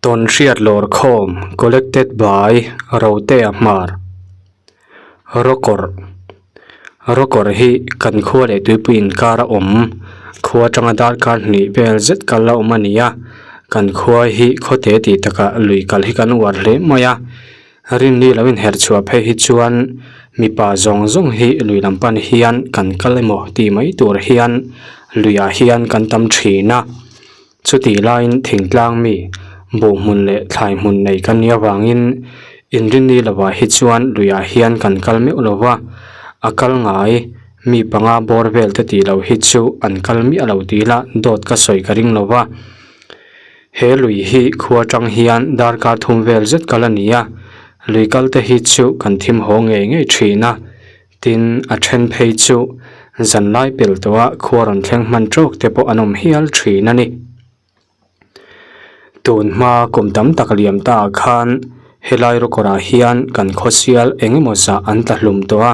Tawnhriat lawrkhawm Collected by Rotea Hmar Rawkawrh Rawkawrh hi kan khua leh tuipui inkar a awm khua atanga darkar hnih vel zet kal a awm a ni a kan khua hi khawte tih takah lui kal hi kan uar hle mai a rinni lo inherh chhuah phei hi chuan mipa zawng zawng hi lui lam pan hian kan kal emaw tih mai tur hian luiah hian kan tam thin a. Chutih laiin thingtlang mi, buh hmun leh thlai hmun nei kan nih avangin inrinni lovah hi chuan luiah hian kan kal meuh lo va, a kal ngai mi panga bawr vel te tih loh hi chu an kal miah lo tih lah dawt ka sawi ka ring lo va. He lui hi khua tang hian darkar thum vel zet kal a ni a, lui kal te hi chu kan thim haw ngei ngei thin a, Tin, a then phei chu zanlai pel tawha khua rawn thleng hman tawk te pawh an awm hial thin a ni. Tun hma kum tam tak liam ta ah khan helai rawkawrah hian kan khaw sial eng emaw zah an tla hlum tawh a,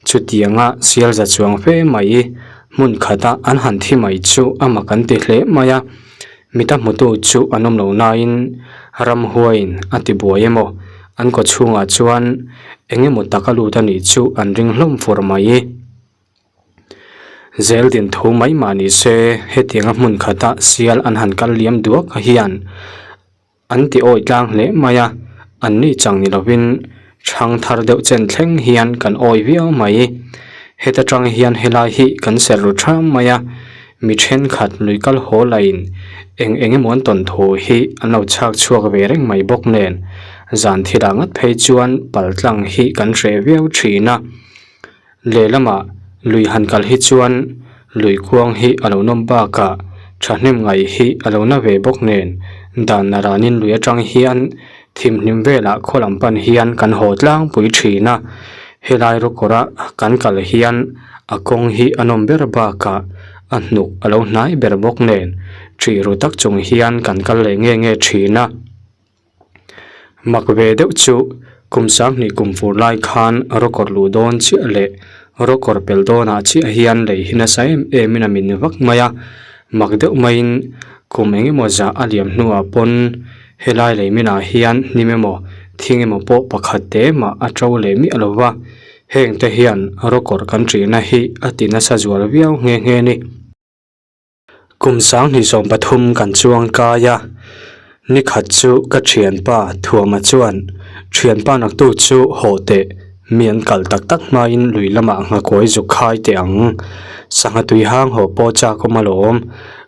chutianga sial za chuang fe mai hmun khata an han thi mai chu a mak an ti hle mai a, mita hmutu chu an awm lo nain ramhuaiin a ti buai emaw an kaw chhungah chuan eng emaw tak a lut a nih chu an ring hlawm fur mai. Zel din thu mai mah ni se hetianga hmun khata sial an han kal liam duak hian an ti awi tlang hle mai a, an ni chang ni lovin thang thar deuh chen thleng hian kan awi viau mai. Heta tang hian helai hi kan serh ru ṭham mai a, mi thenkhat lui kal haw lahin eng eng emaw an tawn thu hi an lo chhak chhuak ve reng mai bawk nen zan thilah ngat phei chuan pal tlang hi kan hreh viau thin a. Lehlamah lui han kal hi chuan lui kuang hi a lo nawm bakah thahnem ngaih hi a lo na ve bawk nen dan naranin lui atang hian thimhlim velah khaw lam pan hian kan haw tlangpui thin a, helai rawkawrah kan kal hian a kawng hi a nawm ber bakah a hnuk a lo hnai ber bawk nen ṭih ru tak chung hian kan kal leh nge nge thin a. Mak ve deuh chu kum sanghnih kum fur lai khan rawkawr luh dawn chiah leh rawkawr pel dawnah chiah hian lei hi nasa em em in a min vak mai a, mak deuh maiin kum eng emaw zah a liam hnuah pawn helai lei minah hian hnim emaw thing emaw pawh pakhat te mah a to leh miah lo va, heng te hian rawkawr kan ṭihna hi a ti nasa zual viau nghe nghe a ni. Kum 2013 kan chuang kai a, nikhat chu ka thianpa Thuama chuan thianpa naktu chu haw teh mi an kal tak tak hmain lui lamah nghakuai zuk khai teh ang. Sangha tui hang haw pawh chak awm alawm,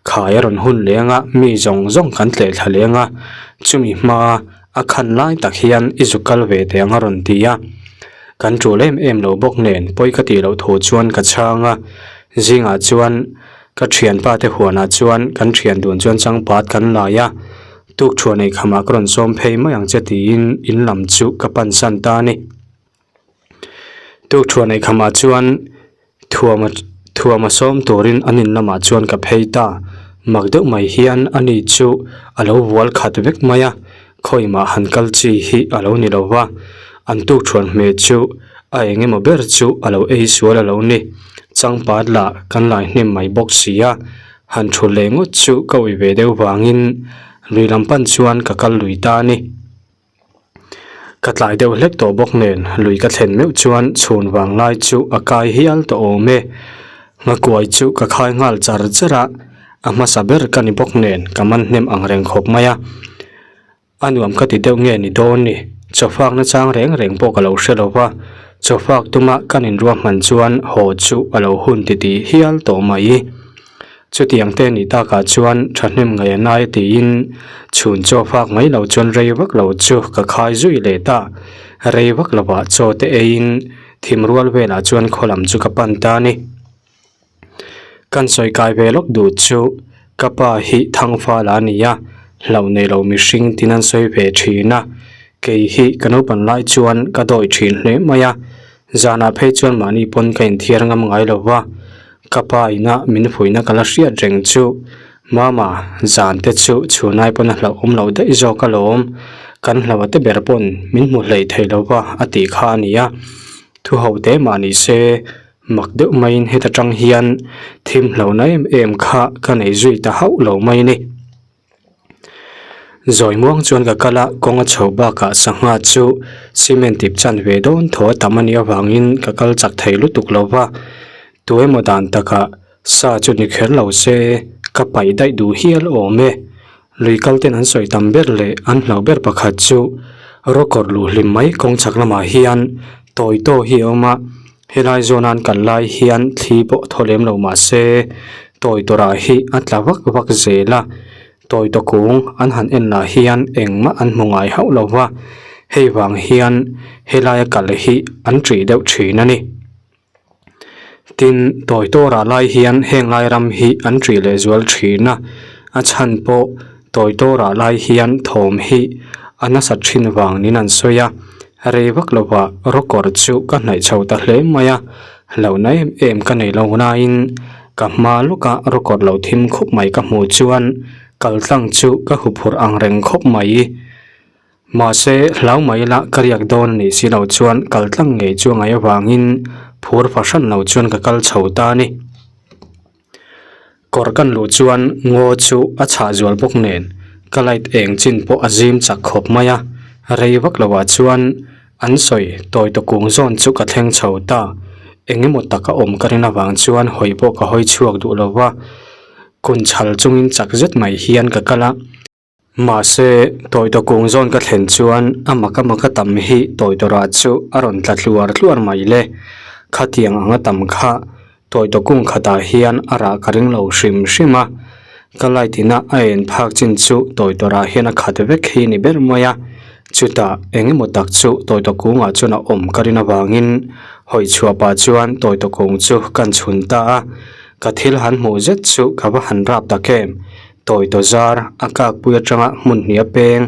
khai a rawn hun leng a, mi zawng zawng kan tleh thla leng a, chumi hma a khan lai tak hian i zuk kal ve teh ang a rawn ti a. Kan tul em em lo bawk nen pawi ka tih loh thu chuan ka chhang a, zingah chuan Ka thianpa te huanah chuan kan thian dun chuan changpat kan lai a, tuk thuan ei khamah ka rawn sawm phei mai ang che tiin in lam chu ka pan san ta a ni. Tuk thuan ei khamah chuan thuama thuama sawm turin an in lamah chuan ka phei ta, mak deuh mai hian ani chu a lo vual khat vek mai a, khawimah han kal chi hi a lo ni lo va, an tuk thuan hmeh chu a eng emaw ber chu a lo ei sual a lo ni. Changpat lah kan lai hnem mai bawk si a, han thu leh ngawt chu ka ui ve deuh vangin lui lam pan chuan ka kal lui ta a ni. Ka tlai deuh hlek tawh bawk nen lui ka thlen meuh chuan chhun vang lai chu a kai hial tawh awm e. Nghakuai chu ka khai nghal char char a, a hmasa ber ka ni bawk nen ka man hnem ang reng khawp mai a. A nuam ka ti deuh nge ni dawn ni, chawfak na chang reng reng pawh ka lo hre lo va, chawfak tuma kan inruahman chuan haw chu a lo hun ti tih hial tawh mai. Chutiang te ni takah chuan thahnem ngaih a nai tiin chhun chawfak mai lo chuan rei vak lo chu ka khai zui leh ta, rei vak lovah chaw te eiin thim rual velah chuan khaw lam chu ka pan ta a ni. Kan sawi kai ve lawk duh chu ka pa hi thangfal a ni a, hlauh nei lo mihring tin an sawi ve thin a, kei hi ka naupan lai chuan ka dawi thin hle mai a, zanah phei chuan mahni pawn ka inthiar ngam ngai lo va, ka pa ina min fuihna ka la hriat reng chu Mama, zan te chu chhunai pawn a hlauh awm loh daih zawk alawm, kan hlauh a te ber pawn min hmu hlei thei lo va a tih kha a ni a, thu ho te mah ni se. Mak deuh maiin heta tang hian thim hlauhna em em kha ka nei zui ta hauh lo mai a ni. Zawi muang chuan ka kal a, kawng a chho bakah sangha chu cement ip chan ve dawn thaw a tam a nih avangin ka kal chak thei lutuk lo va, tu emaw dan takah sa chu ni kher lo se ka paih daih duh hial awm e. Lui kal ten an sawi tam ber leh an hlauh ber pakhat chu rawkawr luh hlim mai kawng chhak lamah hian tawi taw hi a awm a, helai zawn an kal lai hian thli pawh thaw lem lo mah se tawi tawrah hi a tla vak vak zel a, tawi taw kung an han en lah hian engmah an hmu ngai hauh lo va, hei vang hian helaia kal hi an ṭih deuh ṭhin a ni. Tin, tawi tawrah lai hian heng lai ram hi an ṭih leh zual ṭhin a, a chhan pawh tawi tawrah lai hian thawm hi a nasat ṭhin vang niin an sawi a, rei vak lovah rawkawr chu ka hnaih chho ta hle mai a, hlauhna em em ka nei lo nain ka hma lawka rawkawr lo thim khawp mai ka hmuh chuan kal tlang chu ka huphurh ang reng khawp mai. Mahse, hlau mai ila ka riak dawn a nih si loh chuan kal tlang ngei chu a ngaih avangin phur fahran lo chuan ka kal chho ta a ni. Kawr kan luh chuan ngaw chu a chhah zual bawk nen ka light eng chin pawh a zim chak khawp mai a, rei vak loah chuan an sawi tawi ta kung zawn chu ka thleng chho ta. Eng emaw tak a awm ka rin avang chuan hawi pawh ka hawi chhuak duh lo va, kun chhal chungin chak zet mai hian ka kal a. Mahse, Tawitaw kung zawn ka thlen chuan a maka maka tam hi Tawitawrah chu a rawn tla tluar tluar mai le. Khatiang anga tam kha Tawitaw kung khatah hian a rah ka ring lo hrim hrim a. Ka light ina a en phak chin chu Tawitawrah hian a khat vek hi ni ber mai a. Chutah eng emaw tak chu Tawitaw kungah chuan a awm ka rin avangin hawi chhuah pah chuan Tawitaw kung chu kan chhun ta a. Ka thil han hmuh zet chu ka va han rap tak em. Tawi taw zar a kakpui atanga hmun hnih a peng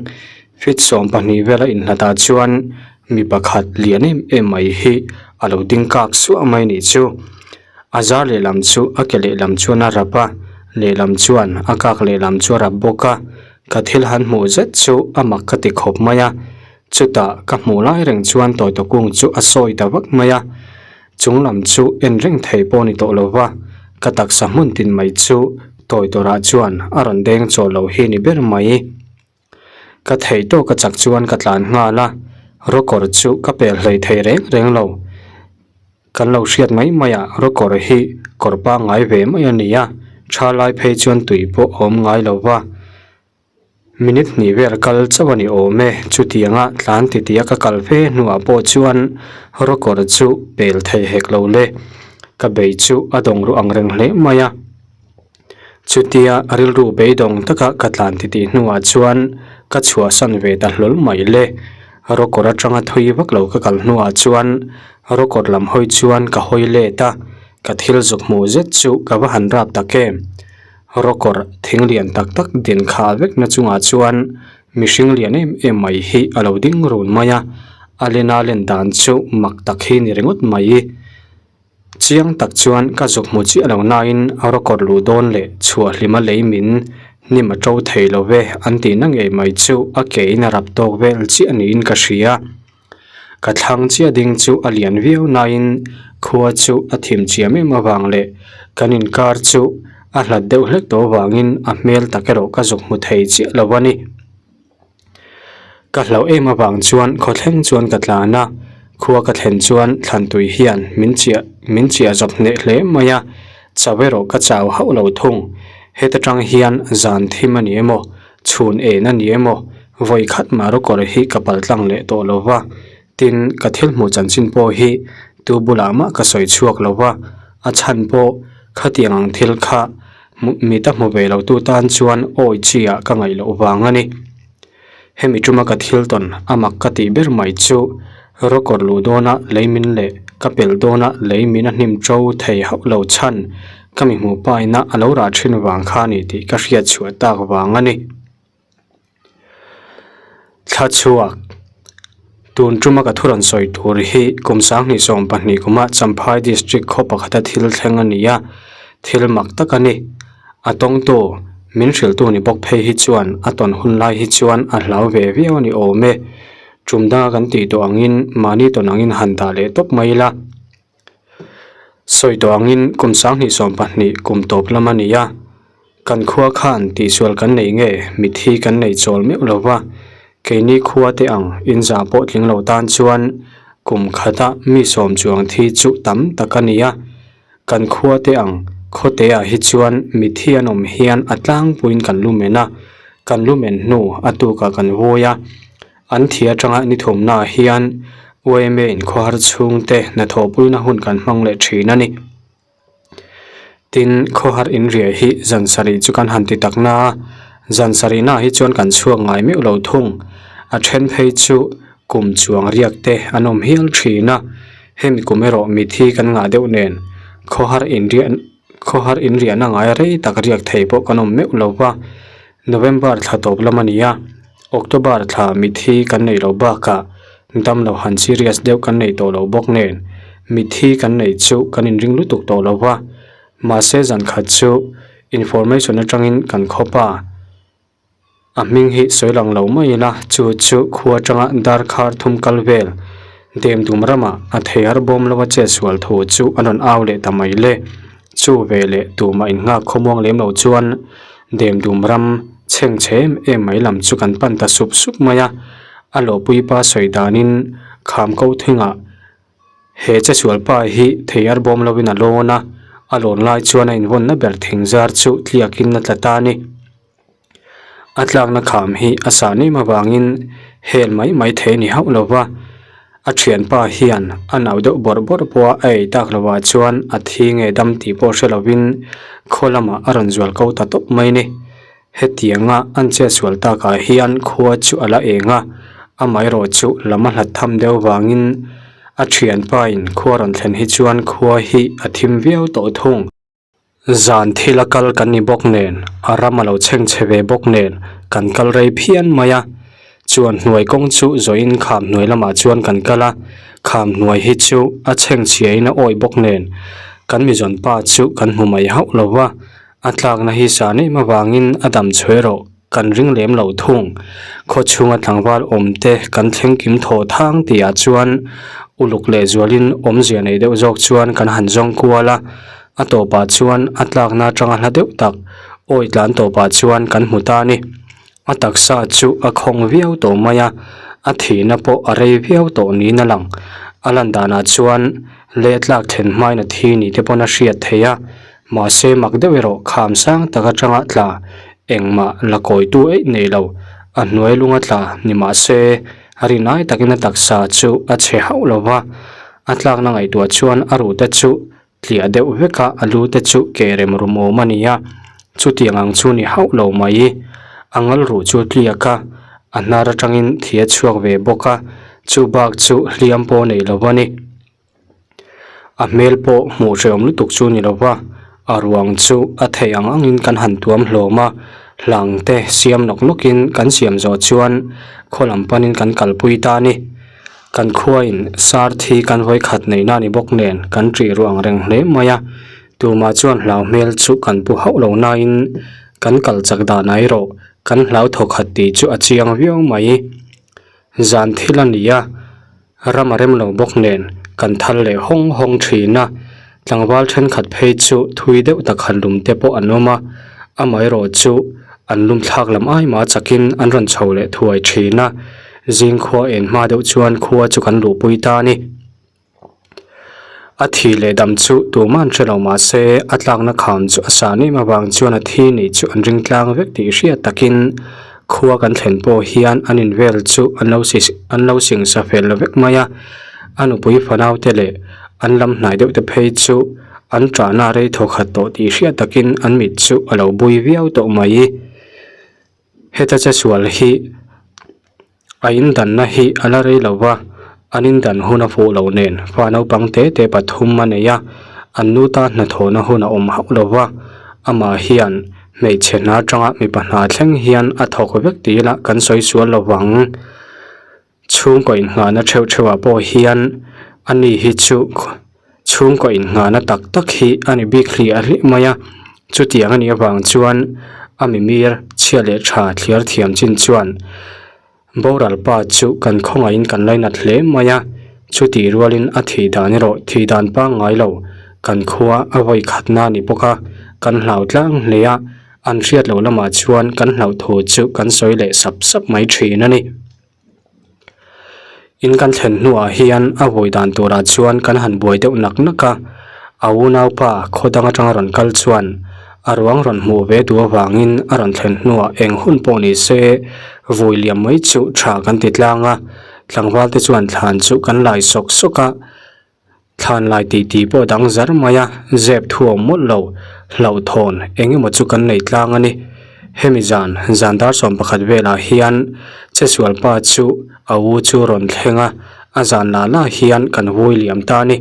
feet 12 vela inhlatah chuan mi pakhat lian em em mai hi a lo ding kak suah mai nih chu. A zar lehlam chu a ke lehlam chuan a rap a, lehlam chuan a kak lehlam chu a rap bawk a, ka thil han hmuh zet chu a mak ka ti khawp mai a, chutah ka hmuh lai reng chuan tawi taw kung chu a sawi ta vak mai a. Chung lam chu en reng thei pawh ni tawh lo va, ka taksa hmun tin mai chu tawi tawrah chuan a rawn deng chaw lo hi ni ber mai. Ka theih tawk a chak chuan ka tlan nghal a, rawkawr chu ka pel hlei thei reng reng lo. Kan lo hriat mai mai ah rawkawr hi kawr pangngai ve mai a ni a, tha lai phei chuan tui pawh a awm ngai lo va. Minute hnih vel kal chauh a ni awm e, chutianga tlan titi a ka kal fe hnuah pawh chuan rawkawr chu pel thei hek lo le, ka bei chu a dawng ruh ang reng hle mai a. Chutia rilru beidawng taka ka tlan titi hnuah chuan ka chhuahsan ve ta hlawl mai le, rawkawr atanga thui vak lo ka kal hnuah chuan rawkawr lam hawi chuan ka hawi let a, ka thil zuk hmuh zet chu ka va han rap tak em. Rawkawr thing lian tak tak din kha vekna chungah chuan mihring lian em em mai hi a lo ding run mai a, a lena len dan chu mak tak hi ni ringawt mai. Chiang tak chuan ka zuk hmu chiah lo nain rawkawr luh dawn leh chhuah hlima lei min hnim a to thei lo ve an tihna ngei mai chu a ke in a rap tawk vel chiah niin ka hria. Ka thlang chiah ding chu a lian viau nain khua chu a thim chiam em avang leh kan inkar chu a hlat deuh hlek tawh avangin a hmel tak erawh ka zuk hmu thei chiah lo a ni. Ka hlauh em avang chuan khawthleng chuan ka tlan a, khua ka thlen chuan thlantui hian min chiah min chiah zawp hneh hle mai a, chau erawh ka chau hauh lo thung. Heta tang hian zan thim a ni emaw Chhun en a ni emaw, vawi khat mah rawkawr hi ka pal tlang leh tawh lo va, tin ka thil hmuh chanchin pawh hi tu bulah mah ka sawi chhuak lo va, a chhan pawh khatiang ang thil kha mit a hmu ve lo tu tan chuan awi chi ah ka ngaih loh vang a ni. Hemi tuma ka thil tawn a mak ka tih ber mai chu rawkawr luh dawna lei min leh ka pelh dawna lei min a hnim to thei hauh lo chhan Ka mi hmuh paina a lo rah thin vang kha a ni tih ka hriat chhuah tak vang a ni. Thla chhuak, Tun tuma ka thu rawn sawi tur hi kum 2022 kuma Champhai District khaw pakhata thil thleng a ni a, thil mak tak a ni. A tawngtu, min hrilhtu ni bawk phei hi chuan a tawn hun lai hi chuan a hlau ve viau a ni awm e. Tum danga kan tih tawh angin mahni tawn angin han dah leh tawp mai ila. Sawi tawh angin kum 2022 kum tawp lam a ni a. Kan khua khan tihsual kan nei nge mitthi kan nei chawl meuh lo va, keini khua te ang inzah pawh tling lo tan chuan kum khata mi sawm chuang thi chu tam tak a ni a. Kan khua te ang khawteah hi chuan mitthi an awm hian a tlangpuiin kan lumen a, kan lumen hnu a tukah kan vawi a. An thi atanga ni thumnaah hian yma in khawhar chhungte hnathawhpuina hun kan hmang leh thin a ni. Tin, khawhar inriah hi zan sarih chu kan han ti tak na a, zan sarihnaah hi chuan kan chhuak ngai meuh lo thung. A then phei chu kum chuang riak te an awm hial thin a, hemi kum erawh mithi kan ngah deuh nen khawhar inriah khawhar inriahna ngai rei tak riak thei pawh kan awm meuh lo va. November thla tawp lam a ni a, October thla mithi kan neih loh bakah damlo han serious deuh kan nei tawh lo bawk nen mithi kan neih chu kan inring lutuk tawh lo va, mahse zan khat chu information atangin kan khawp a, a hming hi sawi lang lo mai ila chu chu khua atanga darkhar thum kal vel Demdum ramah a theihar bawm lo a chetsual thu chu a rawn au leh ta mai le. Chu ve leh tumah innghak khawmuang lem lo chuan Demdum ram chheng chhe em em mai lam chu kan pan ta sup sup mai a. A lawhpui pa sawi danin kham ko thingah he chesual pa hi theiar bawm loin a lawn a, a lawn lai chuan a invawnna ber thing zar chu tliakin a tla ta a ni. A tlakna kham hi a sah nem avangin hel mai mai thei a ni hauh lo va, a thianpa hian a nau deuh bawrh bawrh pawha a ei tak lovah chuan a thi nge dam tih pawh hre lovin khaw lamah a rawn zual ko ta tawp mai ni. Hetianga an chetsual takah hian khua chu a la eng a, amaherawh chu lam a hlat tham deuh vangin a thianpa in khua rawn thlen hi chuan khua hi a thim viau tawh thung. Zan thil a kal kan ni bawk nen, a ram a lo chheng chhe ve bawk nen, kan kal rei phian mai a. Chuan hnuai kawng chu zawhin kham hnuai lamah chuan kan kal a, kham hnuai hi chu a chheng chhiain a awih bawk nen, kan mizawn pa chu kan hmu mai hauh lo va, a tlakna hi sa nem avangin a dam chhuai rawh. Kan ring lem lo thung. Khaw chhunga tlangval awmte kan thleng kim thaw thang tihah chuan uluk leh zualin awmzia nei deuh zawk chuan kan han zawng kual a. A tawpah chuan a tlakna atanga hla deuh tak awi tlan tawpah chuan kan hmu ta a ni. A taksa chu a khawng viau tawh mai a, a thihna pawh a rei viau tawh niin a lang. A lan danah chuan leh tlak thlen hmain a thi ni te pawn a hriat theih a. Mahse mak deuh erawh kham sang tak atanga tla engmah la kawitu eih nei lo, a hnuai lunga tla ni mahse a rinai takin a taksa chu a chhe hauh lo va, a tlakna ngaihtuah chuan a ruhte chu tliah deuh vek a, a lu te chu ke rem rum awm a ni a, chutiang ang chu ni hauh lo mai. A ngal ruh chu tliak a, a hnar atangin thi a chhuak ve bawk a, chu bak chu hliam pawh nei lo a ni. A hmel pawh hmuh hrehawm lutuk chu ni lova, a ruang chu a theih ang angin kan han tuam hlawm a, hlang te siam nawk nawkin kan siam zawh chuan khaw lam panin kan kalpui ta a ni. Kan khuain sar thi kan vawi khat neihna a ni bawk nen kan ṭih ruh ang reng hle mai a, tumah chuan hlau hmel chu kan pu hauh lo nain kan kal chak danah erawh kan hlau thawkhat tih chu a chiang viau mai. Zan thil a ni a. Ram a rem lo bawk nen kan thal leh hawng hawng thin a, tlangval thenkhat phei chu thui deuh tak han lum te pawh an awm a, amaherawh chu an lum thlak lam ai mah chakin an rawn chho leh thuai thin a, zing khua en hma deuh chuan khua chu kan luhpui ta a ni. A thi leh dam chu tuman hre lo mah se a tlakna kham chu a sah nem avang chuan a thi nih chu an ring tlang vek tih hriat takin Khua kan thlen pawh hian an in vel chu an lo si an lo sing sa fel vek mai a, a nupui fanau te leh an lam hnai deuh te phei chu an ṭahna rei thaw khat tawh tih hriat takin an mit chu a lo bui viau tawh mai. Heta che sual hi a in danna hi a la rei lo va, an in dan hun a fuh lo nen fa naupang te te pathum a nei a, an nu ta hnathawhna hun a awm hauh lo va, amah hian Hmeichhe hna atanga mipa hna thleng hian a thawk vek tih ila kan sawi sual lo vang. Chhungkaw inngahna theuh theuhah pawh hian a ni hi chu chhungkaw inngahna tak tak hi a ni bik hliah hliah mai a. Chutiang a nih avang chuan a mimir chhia leh tha thliar thiam chin chuan Boral pa chu kan khawngaihin kan lainat hle mai a, chutih rualin a thih dan erawh thih dan pangngai lo, kan khua a vawi khatna a ni bawk a, kan hlau tlang hle a. An hriat loh lamah chuan kan hlauh thu chu kan sawi leh sap sap mai thin a ni. In kan thlen hnuah hian a vawi dan turah chuan kan han buai deuh nak nak a, a unaupa khaw dang atanga rawn kal chuan a ruang rawn hmuh ve duh avangin a rawn thlen hnuah eng hun pawh ni se vawi liam mai chu tha kan ti tlang a, tlangval te chuan thlan chu kan lai sawk sawk a. Thlan lai tih tih pawh dang zar mai a, zep thu awm mawlh lo, hlauhthawn eng emaw chu kan nei tlang a ni. Hemi zan, zan dar 11 velah hian Chesual pa chu a u chu rawn thleng a, a zan lah lah hian kan vui liam ta a ni.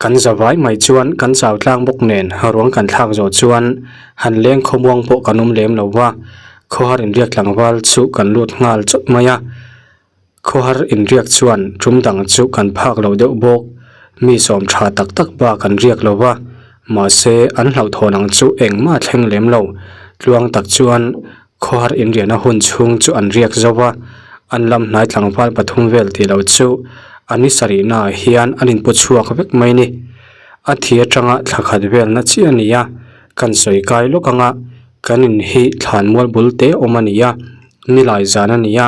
Kan za vai mai chuan kan chau tlang bawk nen ruang kan thlak zawh chuan han leng khawmuang pawh kan awm lem lo va, khawhar inriak tlangval chu kan lut nghal chawt mai a. Khawhar inriak chuan tum dang chu kan phak lo deuh bawk. Mi sawm tha tak tak bak an riak lo va, mahse an hlauhthawn ang chu engmah thleng lem lo. Tluang tak chuan khawhar inriahna hun chhung chu an riak zo va, an lam hnai tlangval pathum vel tih loh chu a ni sarihnaah hian an inpu chhuak vek mai ni. A thi atanga thla khat velna chiah a ni a, kan sawi kai lawk anga kan in hi thlanmual bul te awm a ni a. Nilai zan a ni a,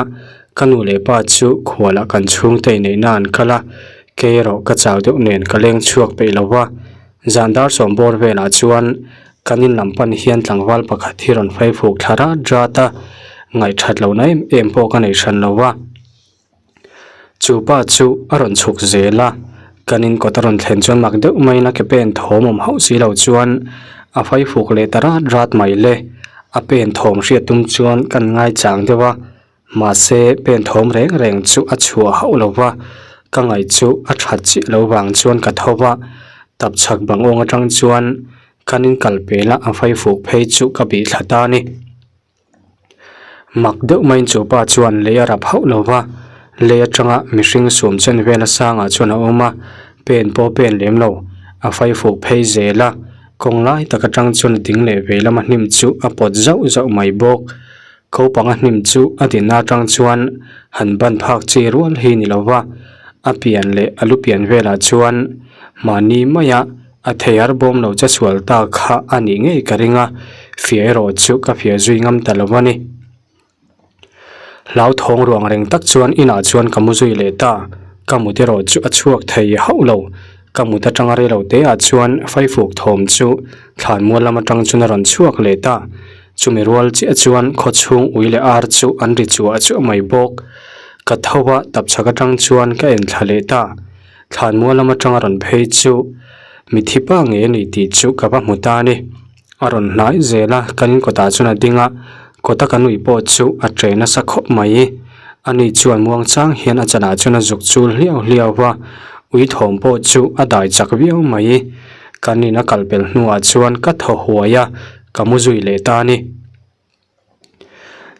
ka nu leh pa chu khualah kan chhungte inneihna an kal a, kei erawh ka chau deuh nen ka leng chhuak peih lo va. Zan dar sawm bawr velah chuan kan in lam pan hian tlangval pakhat hi rawn fai fuk thla rat rat a, ngaihthat lohna em em pawh ka nei hran lo va. Chu pa chu a rawn chhuk zel a, kan in kawt a rawn thlen chuan mak deuh maiin a ke pen thawm awm hauh si lo chuan a fai fuk leh ta rat rat mai le. A pen thawm hriat tum chuan kan ngai chang deuh a, mahse pen thawm reng reng chu a chhuah hauh lo va, ka ngaih chu a that chiah lo vang chuan ka tho va, tapchhak bang awng atang chuan kan in kal pel a, a fai fuk phei chu ka bih thla ta a ni. Mak deuh maiin chu pa chuan lei a rap hauh lo va, lei atanga mihring sum chen vela sangah chuan a awm a, pen pawh pen lem lo, a fai fuh phei zel a, kawng lai tak atang chuan a ding leh vei lama hnim chu a pawt zauh zauh mai bawk. Khopanga hnim chu a dinna atang chuan han ban phak chi rual hi ni lo va, a pian leh a lu pian velah chuan mahni maia A thei ar bawm lo che sual ta kha a nih ngei ka ring a, fiah erawh chu ka fiah zui ngam ta lo a ni. Hlauthawng ruang reng tak chuan inah chuan ka mu zui leh ta, ka mut erawh chu a chhuak thei hauh lo. Ka mut atanga rei lo te ah chuan faifuk thawm chu thlanmual lam atang chuan a rawn chhuak leh ta. Chumi rual chiah chuan khawchhung ui leh ar chu an ri chuah chuah mai bawk. Ka tho a, tapchhak atang chuan ka en thla leh ta. Thlanmual lam atanga rawn phei chu mithi pa ngei a ni tih chu ka va hmu ta a ni. A rawn hnai zel a, kan in kawtah chuan a ding a, kawta kan ui pawh chu a che nasa khawp mai. Ani chuan muang chang hian a chalah chuan a zuk chul hliau hliau va, ui thawm pawh chu a dai chak viau mai. Kan in a kal pel hnuah chuan ka thaw huai a, ka mu zui leh ta a ni.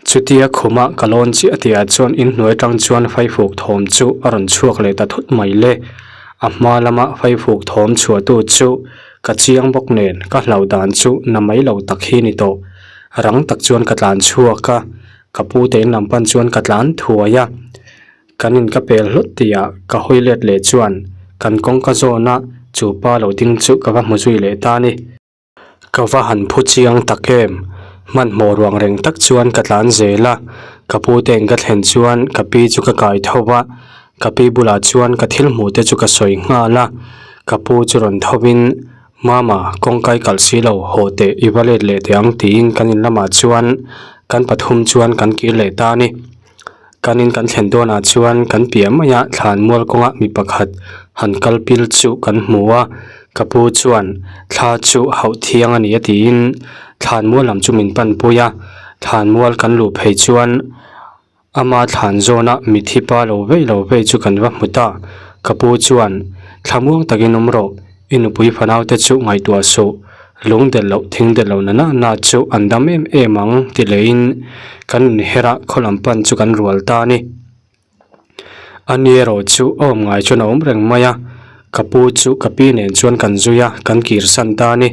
Chutia khuma ka lawn chiah tihah chuan inhnuai atang chuan faifuk thawm chu a rawn chhuak leh ta thut mai le. A hma lama faifuk thawm chhuahtu chu ka chiang bawk nen ka hlauh dan chu na mai lo tak hi ni tawh. Rang tak chuan ka tlan chhuak a, ka pu te in lam pan chuan ka tlan thuai a. Kan in ka pel hlawt tihah ka hawi let leh chuan kan kawngka zawna chu pa lo ding chu ka va hmu zui leh ta a ni. Ka va han phu chiang tak em? Hmanhmawh ruang reng tak chuan ka tlan zel a, ka pu te in ka thlen chuan ka pi chu ka kai tho va, ka pi bulah chuan ka thil hmuh te chu ka sawi nghal a, ka pu chu rawn tho in Mama kawngkai kalh si lo haw teh i va let leh teh ang tiin kan in lamah chuan kan pathum chuan kan kir leh ta a ni. Kan in kan thlen dawnah chuan kan piah maia thlan mual kawnga mi pakhat han kal pil chu kan hmu a, ka pu chuan thla chu hauh thiang a ni a tiin thlan mual lam chu min pan pui a, thlan mual kan luh phei chuan ama thlan zawna mithi pa lo vei lo vei chu kan va hmu ta, ka pu chuan thla muang takin awm rawh. I nupui fanau te chu ngaihtuah suh, lung delh loh thing delh loh na na na chu an dam em em ang ti leiin kan inher a khaw lam pan chu kan rual ta a ni. A ni erawh chu a awm ngai chuan a awm reng mai a, ka pu chu ka pi nen chuan kan zui a, kan kir san ta a ni.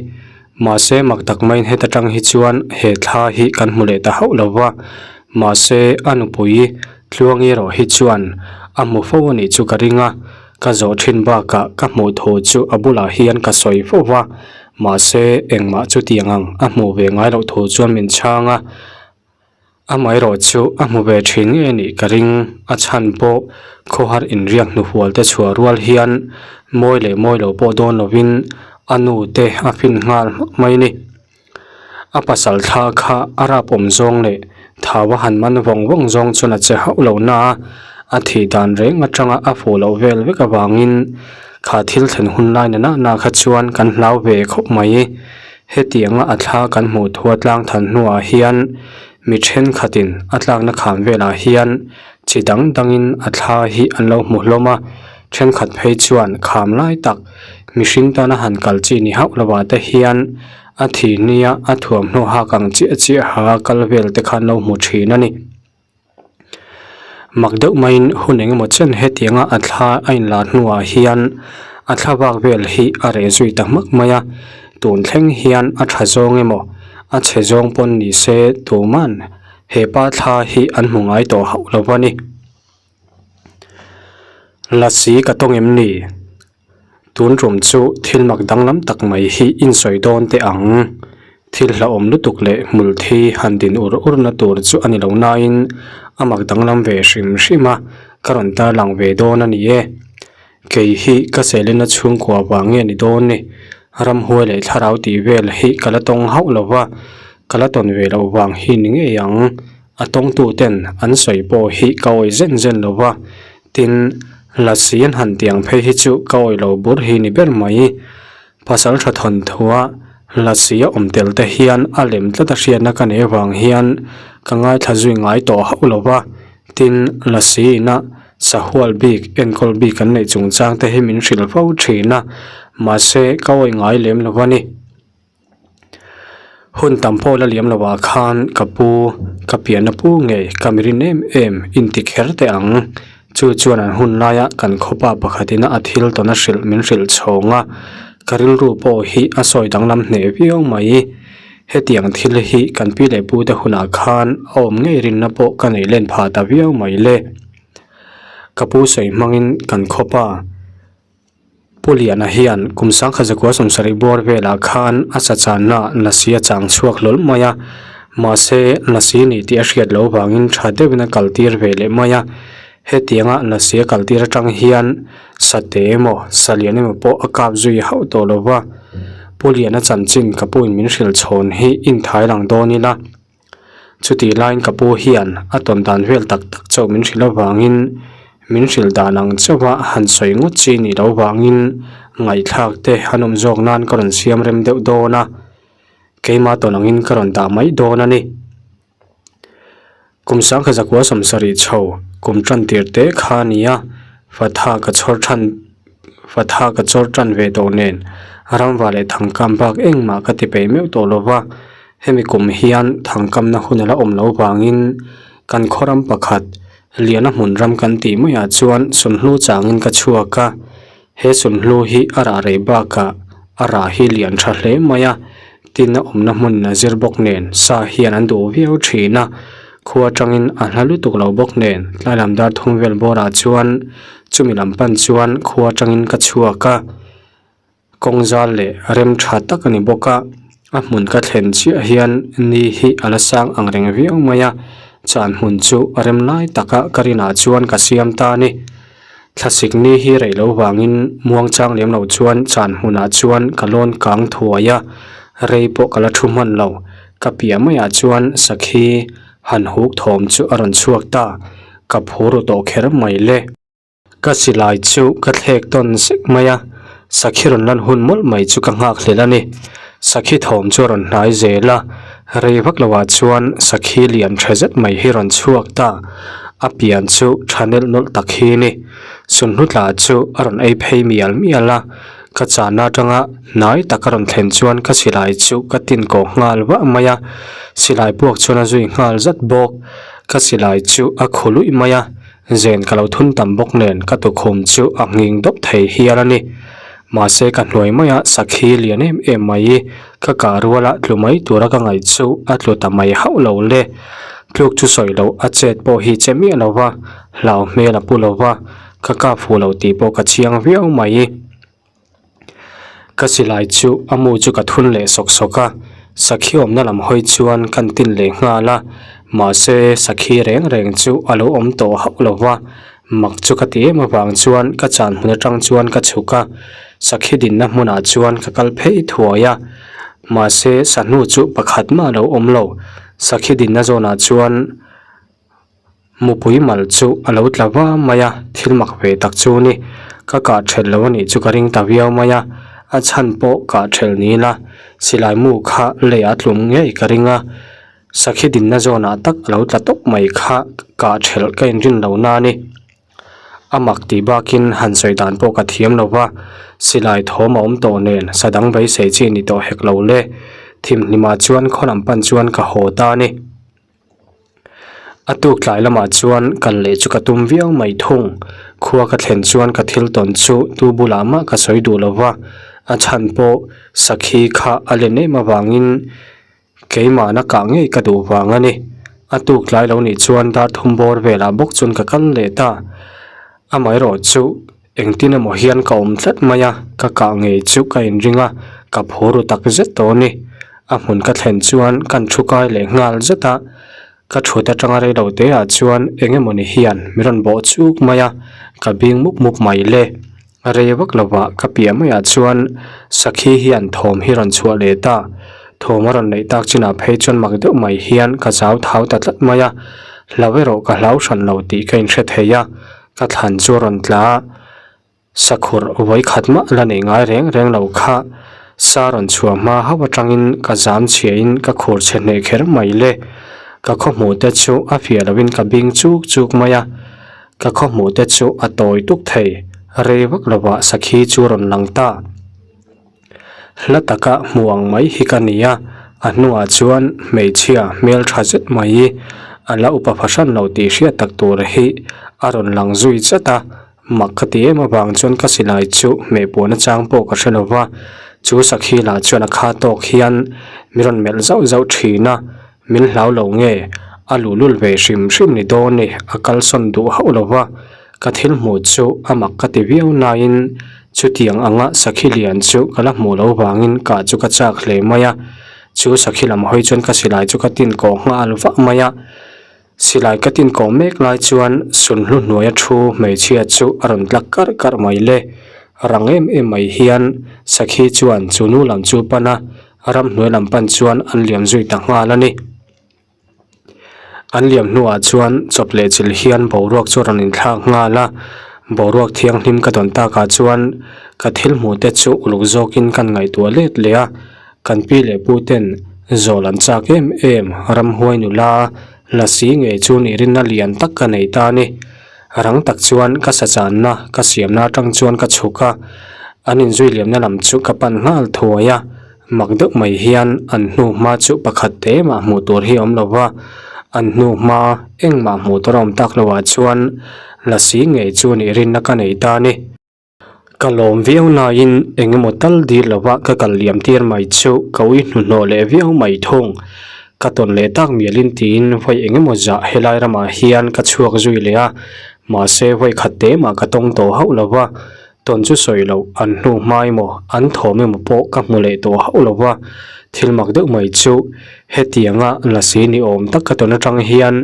Mahse mak tak maiin heta tang hi chuan he thla hi kan hmu leh ta hauh lo va, mahse a nupui Tluangi erawh hi chuan a hmu fo a nih chu ka ring a. Ka zawh thin bakah ka hmuh thu chu a bulah hian ka sawi fo va, Mahse, engmah chutiang ang a hmuh ve ngai loh thu chuan min chhang a. Amaherawh chu a hmu ve thin ngei a nih ka ring. A chhan pawh khawhar inriak hnufual te chhuah rual hian mawi leh mawi lo pawh dawn lovin a nu te a fin nghal hmak mai a ni. A pasal thla kha a rap awm zawng leh thau a han man vawng vawng zawng chuan a che hauh lo na a, a thih dan reng atanga a fuh loh vel vek avangin kha thil thlen hun lai na nahna kha chuan kan hlau ve khawp mai. Hetianga a thla kan hmuh thu a tlang than hnuah hian mi thenkhatin a tlakna kham velah hian chi dang dangin a thla hi an lo hmu hlawm a, thenkhat phei chuan kham lai tak mihring tana han kal chi ni hauh lovah te hian a thih nia a thuamhnaw hak ang chiah chiah ha kal vel te kha an lo hmu thin a ni. Mak deuh maiin hun eng emaw chen hetianga a thla a inlar hnuah hian a thla vak vel hi a reh zui ta hmak mai a, tun thleng hian a tha zawng emaw a chhe zawng pawn ni se tuman he pa thla hi an hmu ngai tawh hauh lo a ni. Lasi ka tawng em ni? Tun tum chu thil mak danglam tak mai hi insawi dawn teh ang. Thil hlauhawm lutuk leh hmul thi han din ur ur na tur chu a ni lo nain a mak danglam ve hrim hrim a, ka rawn tarlang ve dawn a ni e. Kei hi ka selena chhungkua vang nge ni dawn ni? Ramhuai leh thlarau tih vel hi ka la tawng hauh lo va, ka la tawn ve loh vang hi ni ngei ang. A tawngtu ten an sawi pawh hi ka awih zen zen lo va, Tin, Lasi an han tiang phei hi chu ka awih lo bur hi ni ber mai. Pasal tha thawnthua Lasi a awm tel te hian a lem tlat a hriatna ka nei avang hian ka ngaithla zui ngai tawh hauh lo va. Tin, Lasi ina sahual bik, enkawl bik an neih chungchang te hi min hrilh fo thin a, mahse ka awih ngai lem lo a ni. Hun tam pawh la liam lovah khan ka pu, ka pianna pu ngei ka mirin em em inti kher teh ang. Chu chuan an hun laia kan khawpa pakhatin a thil tawn a hrilh min hrilh chhawng a, ka rilru pawh hi a sawi danglam hneh viau mai. Hetiang thil hi kan pi leh pute hunah khan a awm ngei rinna pawh ka neih len phah ta viau mai le. Ka pu sawi hmangin kan khawpa. Pu Liana hian kum sangkhat zakua sawmsarih bawr velah khan a chachanna lasi a chang chhuak hlawl mai a, mahse lasi ni tih a hriat loh vangin tha deuhin a kaltir ve leh mai a. Hetianga lasi a kaltir atang hian sate emaw salian emaw pawh a kap zui hauh tawh lo va. Pu Liana chanchin ka puin min hrilh chhawn hi inthai lang dawn ila. Chutih laiin ka pu hian a tawn dan vel tak tak chauh min hrilh avangin min hrilh dan ang chauha han sawi ngawt chi nih loh vangin ngaihthlak te an awm zawk nan ka rawn siam rem deuh dawn a, keimah tawn angin ka rawn dah mai dawn a ni. Kum sangkhat zakua sawmsarih chho kum tan tir te kha a ni a, fatha ka chhawr than fatha ka chawr tan ve tawh nen ramva leh thangkam bak engmah ka ti peih meuh tawh lova. Hemi kum hian thangkamna hun a la awm loh vangin kan khawram pakhat Liana hmun ram kan tih maiah chuan sunhlu changin ka chhuak a, he sunhlu hi a rah rei bakah a rah hi lian tha hle mai a, tin a awmna hmun a zir bawk nen sa hian an duh viau thin a, khua atangin a hla lutuk lo bawk nen tlailam dar thum vel bawrah chuan chumi lam pan chuan khua atangin ka chhuak a. Kawng zal leh rem tha tak a ni bawk a, a hmun ka thlen chiah hian ni hi a la sang ang reng viau mai a, chan hmun chu a rem lai taka ka rinah chuan ka siam ta a ni. Thlasik ni hi rei lo vangin muang chang lem lo chuan chan hmunah chuan ka lawn kang thuai a, rei pawh ka la thu hman lo, ka piah maiah chuan sakhi han huk thawm chu a rawn chhuak ta, ka phur ru tawh kher mai le. Ka silai chu ka thlek tawn sek mai a, sakhi rawn lan hun mawlh mai chu ka nghak hlel a ni. Sakhi thawm chu a rawn hnai zel a, rei vak loah chuan sakhi lian tha zet mai hi rawn chhuak ta. A pian chu tha nelh nawlh tak hi a ni. Sunhlu tla chu a rawn ei phei mial mial a, ka chahna atanga hnai tak a rawn thlen chuan ka silai chu ka tin kawh nghal vah mai a, silai puak chuan a zui nghal zat bawk. Ka silai chu a khu luih mai a. Zen ka lo thun tam bawk nen ka tukhum chu a nghing dawp thei hial a ni. Mahse ka hnuai maia sakhi lian em em mai ka kah ruala tlu mai tura ka ngaih chu a tlu ta mai hauh lo le. Tluk chu sawi loh a chet pawh hi che miah lo va, hlau hmel a pu lo va, ka kap fuh lo tih pawh ka chiang viau mai. Ka silai chu a mu chu ka thun leh sawk sawk a, sakhi awmna lam hawi chuan kan tin leh nghal a, mahse sakhi reng reng chu a lo awm tawh hauh lo va, mak chu ka ti em avang chuan ka chan hmun atang chuan ka chhuk a, sakhi dinna hmunah chuan ka kal phei thuai a, mahse sahnu chu pakhat mah a lo awm lo, sakhi dinna zawnah chuan. Mupui mal chu a lo tla va mai a, thil mak ve tak chu ni. Ka kah thelh lo a nih chu ka ring ta viau mai a, a chhan pawh kah thelh ni ila silai mu kha leiah a tlum ngei ka ring a, sakhi dinna zawnah tak a lo tla tawp mai kha kah thelh ka inrin lo na a ni. A mak tih bakin han sawi dan pawh ka thiam lo va, silai thawm a awm tawh nen sa dang beisei chi ni tawh hek lo le. Thimhnimah chuan khaw lam pan chuan ka haw ta a ni. A tuk tlai lamah chuan kal leh chu ka tum viau mai thung. Khua ka thlen chuan ka thil tawn chu tu bulah mah ka sawi duh lo va, a chhan pawh sakhi kha a len em avangin keimahna kah ngei ka duh vang a ni. A tuk tlai lo nih chuan dar thum bawr velah bawk chuan ka kal leh ta. Amaherawhchu Engtin emaw hian ka awm tlat mai a, ka kah ngei chu ka inring a, ka phur ru tak zet tawh a ni. A hmun ka thlen chuan kan thu kai leh nghal zet a, ka thut atanga rei lo te ah chuan eng emaw ni hian min rawn bawh chuk mai a, ka bing mup mup mai le. Rei vak lovah ka piah maiah chuan sakhi hian thawm hi rawn chhuah leh ta. Thawm a rawn neih tak chinah phei chuan mak deuh mai hian ka zau thau ta tlat mai a, hlau erawh ka hlau hran lo tih ka inhre thei a. Ka thlan chu a rawn tla a, sakhur vawi khat mah la nei ngai reng reng lo kha sa rawn chhuah hma hauh atangin ka zam chhiahin ka khur chhe hneh kher mai le. Ka khawhmuh te chu a fiah lovin ka bing chuk chuk mai a, ka khawhmuh te chu a tawi tuk thei, rei vak lovah sakhi chu a rawn lang ta. Hla taka hmu ang mai hi ka ni a, a hnuah chuan hmeichhia hmel tha zet mai hi a la upa fahran lo tih hriat tak tur hi a rawn lang zui zat a, mak ka ti em avang chuan ka silai chu hmehpuahna chang pawh ka hre lo va, chu sakhi lah chuan a kha tawk hian min rawn melh zauh zauh thin a, min hlau lo nge a luhlul ve hrim hrim ni dawn ni a kalsawn duh hauh lo va. Ka thil hmuh chu a mak ka ti viau nain chutiang anga sakhi lian chu ka la hmuh loh vangin kah chu ka chak hle mai a. Chu sakhi lam hawi chuan ka silai chu ka tin kawh nghal vah mai a. Silai ka tin kawh mek lai chuan sunhlu hnuaia thu hmeichhia chu a rawn tlak karh karh mai le. Rang em em mai hian sakhi chuan chu nu lam chu pan a, ramhnuai lam pan chuan an liam zui ta nghal a ni. An liam hnuah chuan chawp leh chilh hian boruak chu a rawn inthlak nghal a, boruak thianghlim ka dawn takah chuan ka thil hmuh te chu uluk zawkin kan ngaihtuah let leh a, kan pi leh pu ten zawl an chak em em ramhuai nula lasi ngei chu nih rinna lian tak ka nei ta a ni. Rang tak chuan ka sachanna ka siamna atang chuan ka chhuk a, an inzui liamna lam chu ka pan nghal thuai a. Mak deuh mai hian an hnu hma chu pakhat te mah hmuh tur hi a awm lo va, an hnu hma engmah hmuh tur a awm tak loh ah chuan lasi ngei chu nih rinna ka nei ta a ni. Ka lawm viau laiin eng emaw tal dil lova ka kal liam tir mai chu ka ui hnuhnawh leh viau mai thung. Ka tawn leh tak mialin tiin vawi eng emaw zah helai ramah hian ka chhuak zui leh a, mahse vawi khat te mah ka tawng tawh hauh lo va, Tawn chu sawi loh, an hnu hma emaw, an thawm emaw pawh ka hmu leh tawh hauh lo va, thil mak deuh mai chu hetianga lasi ni awm tak ka tawn atang hian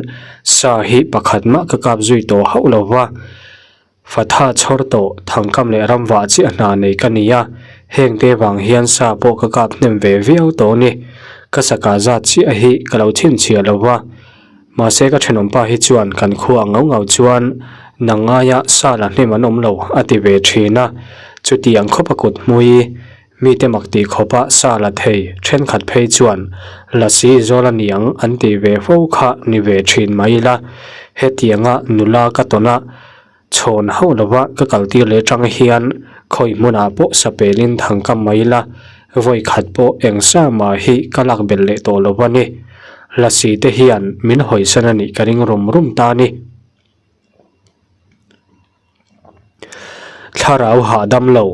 sa hi pakhat mah ka kap zui tawh hauh lo va, Fatha chhawr tawh thangkam leh ramvah chiah hna nei ka ni a, hengte vang hian sa pawh ka kap hnem ve viau tawh a ni, ka sakah zat chiah hi ka lo chhinchhiah lo va. Mahse ka thenawmpa hi chuan kan khua ngau ngau chuan nang ngaia sa la hnem an awm lo a ti ve thin a, chutiang khawp a kut hmui mite mak tih khawpa sa la thei thenkhat phei chuan lasi zawl a niang an tih ve fo kha ni ve thin mai ila hetianga nula ka tawn a Chhawn hauh lova ka kaltir leh tang hian khawi hmunah pawh sapelin thangkam mai ila, vawi khat pawh eng sa mah hi ka lak belh leh tawh lo a ni. Lasi te hian min hawisan a nih ka ring rum rum ta a ni. Thlarau hahdam lo.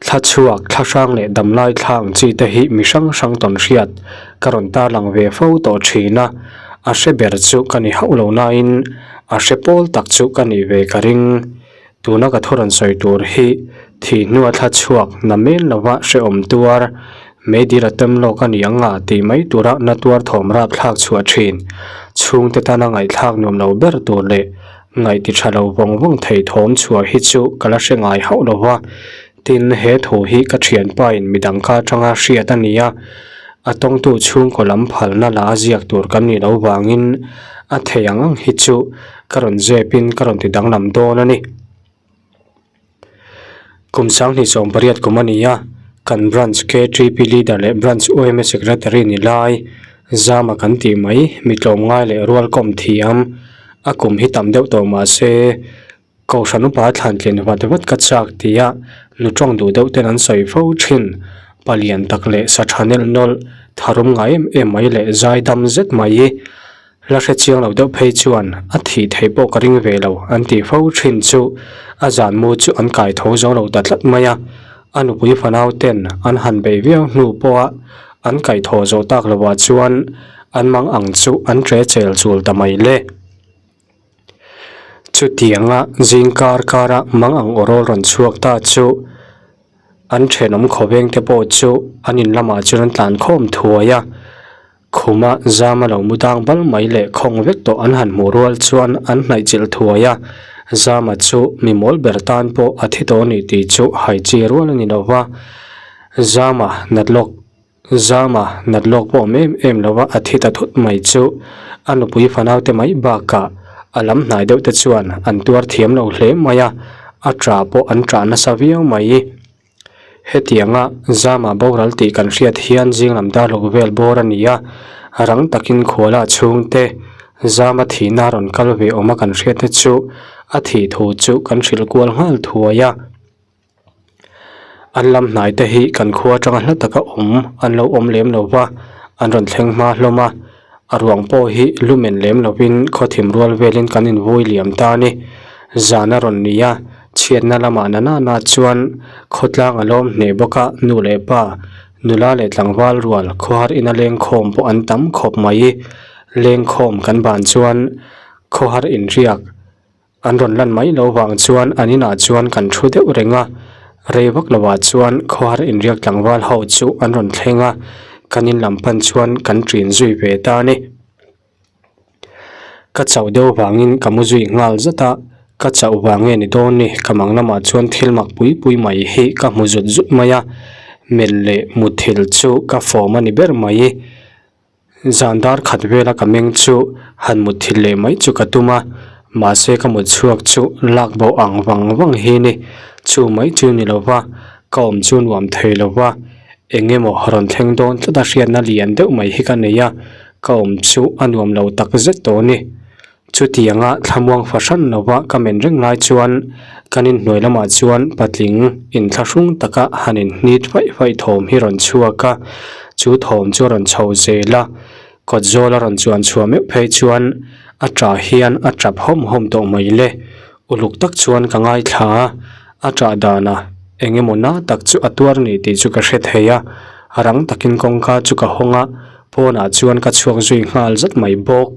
Thla chhuak, thla hrang leh damlai thla ang chi te hi mi hrang hrang tawn hriat ka rawn tarlang ve fo tawh thin a, a hre ber chu ka ni hauh lo nain a hre pawl tak chu ka nih ve ka ring. Tuna ka thu rawn sawi tur hi Thih hnua thla chhuak na mel lova hrehawm tuar, meidil a tem lawk a ni ang a tih mai tura na tuar thawm rap thlak chhuah thin. Chhungte tana ngaihthlak nuam lo ber tur leh ngaih ti tha lo vawng vawng thei thawm chhuah hi chu ka la hre ngai hauh lo va. Tin, he thu hi ka thianpa in midang ka atanga hriat a ni a, a tawngtu chhungkaw lam phalna la a ziak tur kan nih loh vangin a thei ang ang hi chu ka rawn zep in ka rawn ti danglam dawn a ni. Kum 2018 kum a ni a, kan Branch KTP Leader leh Branch yma Secretary ni lai Zama kan tih mai mi tlawmngai leh rual kawm thiam a kum hi tam deuh tawh mah se Kohhran upa thlan tlin vat vat ka chak tia nu tawng duh deuh ten an sawi fo thin. Palian tak leh sa tha nelh nawlh tharum ngai em em mai leh zai dam zet mai. La hre chiang lo deuh phei chuan a thih theih pawh ka ring ve lo an tih fo thin chu a zan mu chu an kai tho zo lo ta tlat mai a. A nupui fanau ten an han beih viau hnu pawha an kaih thaw zawh tak lovah chuan an mang ang chu an tre chel chul ta mai le. Chutianga zing kar kara mang ang awrawl rawn chhuak ta chu an thenawm khawveng te pawh chu an in lamah chuan an tlan khawm thuai a. Khuma zama lo mu dang bal mai leh khawng vek tawh an han hmuh rual chuan an hnaih chilh thuai a, Zama chu mi mawl ber tan pawh a thi tawh a ni tih chu hai chi rual a ni lo va. Zama nat lawk Zama nat lawk pawh awm em em lo va a thi ta thut mai chu a nupui fanau te mai bakah a lam hnai deuh te chuan an tuar thiam lo hle mai a, a ṭah pawh an ṭah nasa viau mai. Hetianga Zama boral tih kan hriat hian zinglam darlawk vel bawr a ni a, rang takin khuala chhungte Zama thihna rawn kal ve awma kan hriat te chu a thih thu chu kan hrilh kual nghal thuai a. An lam hnai te hi kan khua atanga hla taka awm an lo awm lem lo va, an rawn thleng hma hlawm a, a ruang pawh hi lumen lem lovin khawthim rual velin kan invui liam ta a ni. Zan a rawn ni a, chhiatna lamah na nana chuan khawtlang a lawm hneh bawk a, nu leh pa, nula leh tlangval rual khawhar ina lengkhawm pawh an tam khawp mai. Lengkhawm kan ban chuan khawhar inriak. An rawn lan mai lo vang chuan an inah chuan kan thu deuh reng a, rei vak lovah chuan khawhar inriak tlangval ho chu an rawn thleng a, kan in lam pan chuan kan ṭin zui ve ta a ni. Ka chauh deuh vangin ka mu zui nghal zat a, ka chauh vang nge ni dawn ni, ka mang lamah chuan thil mak pui pui mai hi ka hmu zut zut mai a, melh leh muthilh chu ka fawm a ni ber mai. Zan dar khat vela ka meng chu han mut thil leh mai chu ka tum a, mahse ka mut chhuak chu lak bo ang vang vang hi ni. Chu mai chu ni lo va, ka awm chu nuam thei lo va, eng emaw rawn thleng dawn tlat a hriatna lian deuh mai hi ka nei a, ka awm chu a nuam lo tak zet tawh a ni. Chutianga thlamuang fahran lova ka men reng lai chuan kan inhnuai lamah chuan patling inthlahrung taka han inhnit faih faih thawm hi rawn chhuak a, chu thawm chu a rawn chho zel a, kawt zawl a rawn chuan chhuah meuh phei chuan a ṭah hian a ṭap hawm hawm tawh mai le. Uluk tak chuan ka ngaithla a, a ṭah danah eng emaw na tak chu a tuar ni tih chu ka hre thei a, rang takin kawngka chu ka hawng a, pawnah chuan ka chhuak zui nghal zat mai bawk.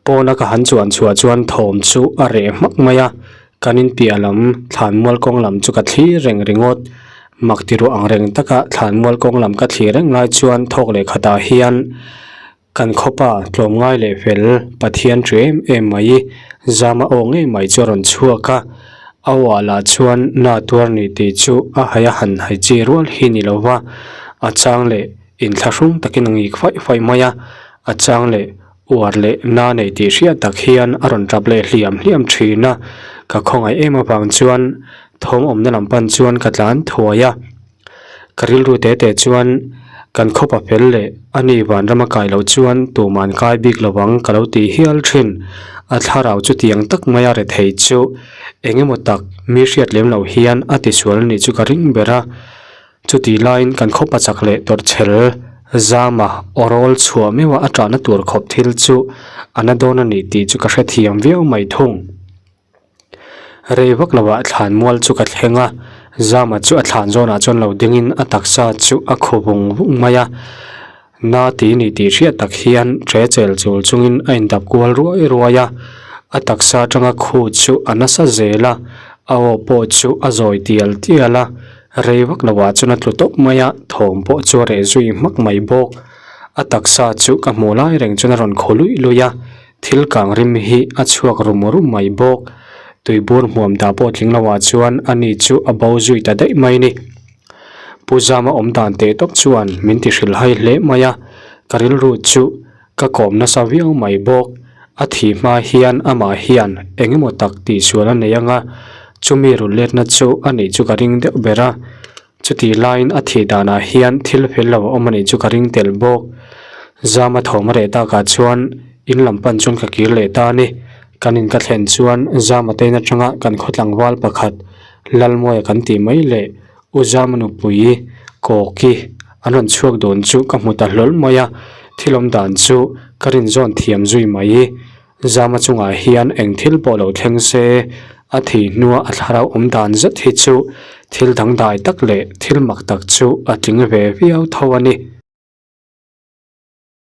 Pawna ka han chuan chhuah chuan thawm chu a reh hmak mai a, kan in piah lam thlanmual kawng lam chu ka thlir reng ringawt. Mak ti ruah ang reng taka thlanmual kawng lam ka thlir reng lai chuan thawk leh khatah hian kan khawpa tlawmngai leh fel Pathian ṭi em em mai zama aw ngei mai chu a rawn chhuak a, a aw ah lah chuan na tuar ni tih chu a hai a han hai chi rual hi ni lo va, a chang leh Inthlahrung takin a ngik faih faih mai a, a chang leh uar leh na nei tih hriat tak hian a rawn tap leh hliam hliam thin a, ka khawngaih em avang chuan thawm awmna lam pan chuan ka tlan thuai a. Ka rilru te te chuan kan khawpa fel leh a ni vanrama kai loh chuan tuman kai bik lo ang ka lo ti hial thin. A thlarau chutiang tak maia rethei chu eng emaw tak mi hriat lem loh hian a tisual a nih chu ka ring ber a. Chutih laiin kan khaw pachak leh tawrhchhel zama aw rawl chhuah meuha a ṭahna tur khawp thil chu a na dawn a ni tih chu ka hrethiam viau mai thung. Rei vak lovah thlanmual chu ka thleng a, zama chu a thlan zawnah chuan lo dingin a taksa chu a khaw vung vung mai a. Na ti ni tih hriat tak hian ṭe chel chul chungin a indap kual ruai ruai a, a taksa aṭanga khu chu a nasa zel a. A aw pawh chu a zawi tial tial a, rei vak lovah chuan a tlu tawp mai a, thawm pawh chu a reh zui hmak mai bawk. A taksa chu ka hmuh lai reng chuan a rawn khaw luih luih a, thil kang rim hi a chhuak rum rum mai bawk. Tuibur hmuam dah pawh tling lovah chuan ani chu a bo zui ta daih mai a ni. Pu Zama awm dan teh tawp chuan min ti hrilhhai hle mai a, ka rilru chu Ka kawm nasa viau mai bawk. A thih hma hian amah hian eng emaw tak tihsual a nei anga, chumi rul letna chu a nih chu ka ring deuh ber a. Chutih laiin a thih danah hian thil fel lo a awm a nih chu ka ring tel bawk. Zama thawm a reh takah chuan in lam pan chuan ka kir leh ta a ni. Kan in ka thlen chuan Zama te in atanga kan khaw tlangval pakhat Lalmawia kan tih mai leh U Zama nupui Kawki an rawn chhuak dawn chu ka hmu ta hlawl mai a, thil awm dan chu ka rin zawn thiam zui mai. Zama chungah hian eng thil pawh lo thleng se, a thih hnua a thlarau awm dan zet hi chu thil dangdai tak leh thil mak tak chu a tling ve viau tho a ni.